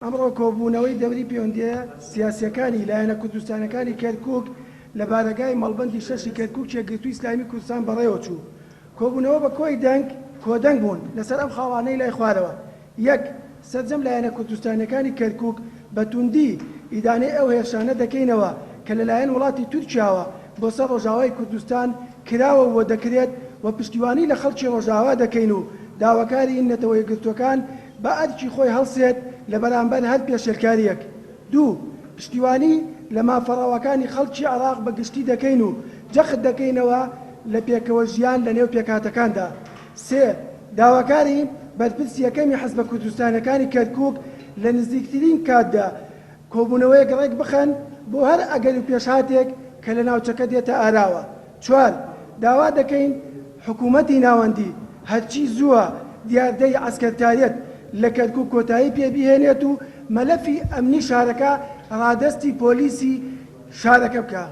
ئەمڕۆ کۆبوونەوەی دەوری پەیوەندییە سیاسییەکانی لایەنە کوردستانیەکانی کەرکوک لە بارەگای مەڵبەندی شەشی کەرکوک یەکگرتووی ئیسلامی کوردستان بەڕێوەچوو. کۆبوونەوە بە کۆی دەنگ کۆدەنگ بوون لەسەر ئەم خاڵانەی لای خوارەوە، یەک. سەرجەم لایەنە کوردستانیەکانی کەرکوک بە توندی ئیدانەی ئەو هێرشانە دەکەینەوە کە لەلایەن وڵاتی تورکیاوە بۆ سەر ڕۆژاوای کوردستان کراوە و دەکرێت و پشتیوانی لە خەڵکی ڕۆژاوا دەکەین و داواکارین نەتەوە یەکگرتووەکان بە ئەرکی خۆی هەڵسێت لە بەرامبەر هەر پێشێلکارییەک. دوو. پشتیوانی لە مافە ڕەواکانی خەڵکی عێراق بە گشتی دەکەین و جەخت دەکەینەوە لە پێکەوە ژیان لە نێو پێکهاتەکاندا. سێ. داواکارین بەرپرسی یەکەمی حزبە کوردستانیەکانی کەرکوک لە نزیکترین کاتدا کۆبوونەوەیەک ڕێکبخەن بۆ هەر ئەگەر و پێشهاتێک کە لە ناوچەکە دێتە ئاراوە. چوار، داوا دەکەین حکوومەتی ناوەندی هەرچی زووە دیاردەی عەسکەرتاریەت لە کەرکووک کۆتایی پێ بهێنێت و مەلەفی ئەمنی شارەکە ڕادەستی پۆلیسی شارەکە بکا.